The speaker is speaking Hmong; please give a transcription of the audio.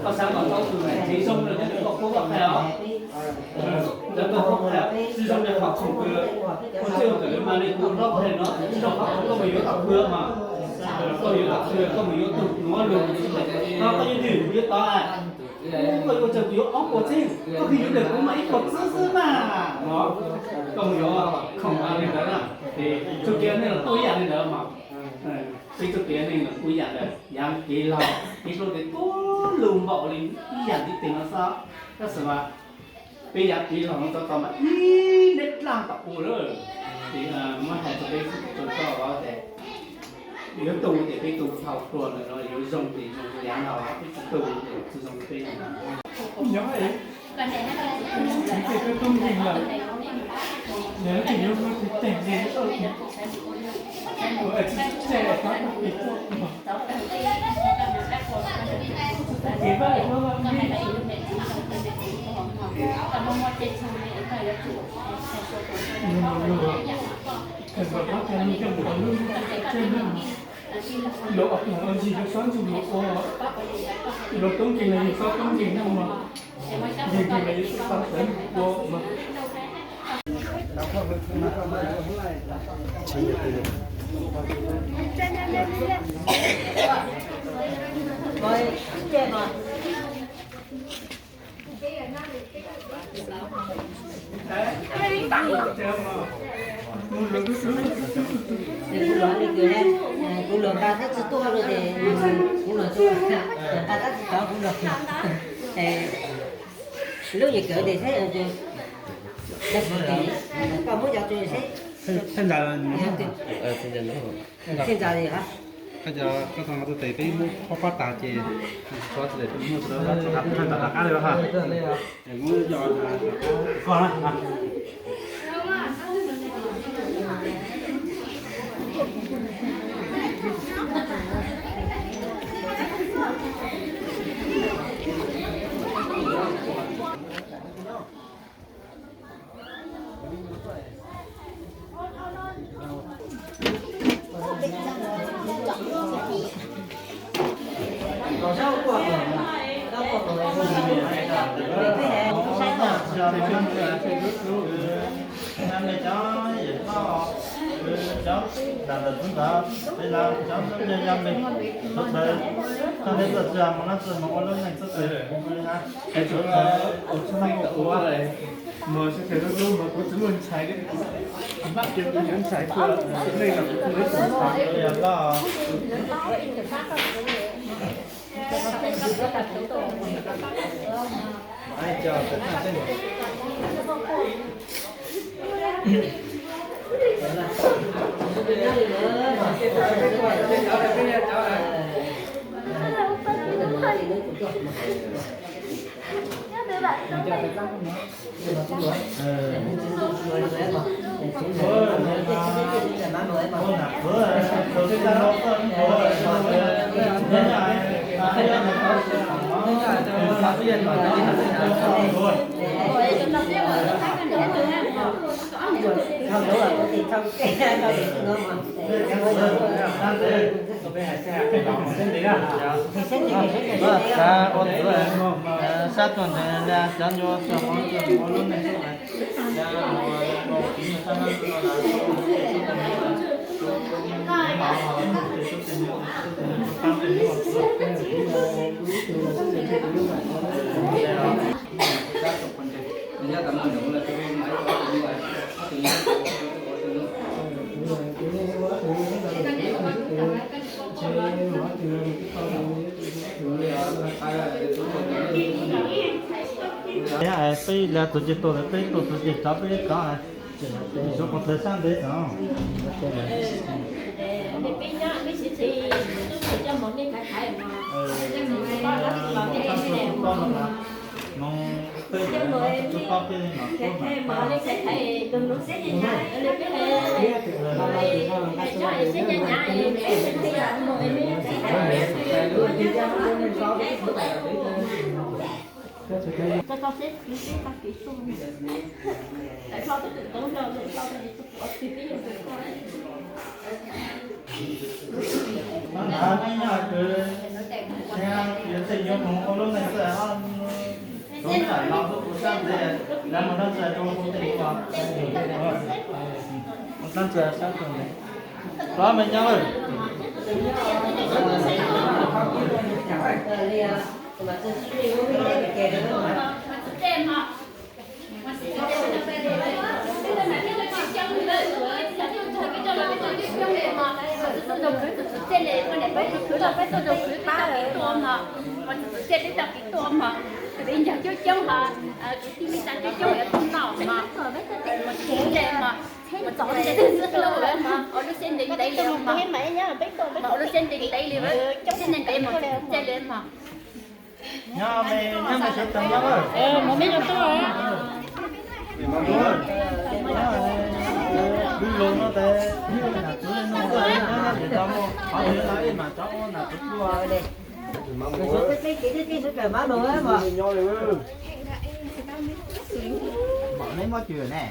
Koj xav kom tau tus txiv zoo no ces koj kuj qhia os. Lawv koj kuj qhia tsis zoo li qhov khoom kws ua txij ua nkawm lawv mas li kuv hlob qhia no, tsis zoo qhov khoom koj mus yuav tom khw mas, koj yuav tom khw koj mus yuav tus nuav lug, no koj yeej nwj kuv yuav tod, koj yuav ua tsaug kuv yuav ob puas txhiab, koj twb yuav ntawm kuv mas ib puas txhiab xwb mas no, koj mus yuav khoom li ntawd na, ces txuj kev neeg los kuj ib yam li ntawd mas. Peb txuj kev neeg los kuj ib yam ntawd, yav kev laug kev hlub ces kuj lug npaum li ib yam ntiv tes no xwb. Tab sis mas peb yav kev laug no txog tod mas ib neb dlaab tom u lawm. Ces muab hais rau peb txhua txhua tog los ces yuav tu ces peb tu thaum pluag ntawm no, yuav zoo ces zoo, yav laug peb tsis tu ces tsis zoo peb. Luag ua ntsis yog xob ntsis, luag ua, luag toob ntsis los yog xob toob ntsis no mas, yog ntsis los yog xav xav ua mas. Kuv luag li kws, kuv luag nqa tab tsi tuaj rau ces kuv luag tuaj, nqa tab tsi tov kuv luag. Lub yim kawm tes seb, koj muab cov tso seb. Thaj ntsa li hos. Koj tau tus tes peb muab pab pab tas ces tso tes muab thaj ntsa rov qab li hos. Mus sawv daws lub lub mas kuv tsis muaj ntxhais, kuv mab kiag kuv yuav ntxhais tuaj, nej los kuv tsis muaj ntxhais. Sab tuaj ntawd cov nyuag tuag mov tuag mov lub neej. Peb lawv tus ces tuaj lawm, peb tuaj tus ces rov peb rov. Tus qhov tawv sab ntev tod. Txij li peb tug kwv peb tau kev tuaj mog, txij txij txij peb tau kev tuaj mog, kuv li ntawd coob coob hos, kuv tij me tas coob coob yuav tuaj noj mog, txij txij mog, ua lub siab ntev ntev li mog, ua lub siab ntev ntev li, siab ntev ntev mog, txij txij ntev mog. Nyob me, nyob me sawv tsees nyob. Wb los no tes, tsis tau muaj qhov twg los ib mam rov ua nram tus dua. Mam neb muab cws ne.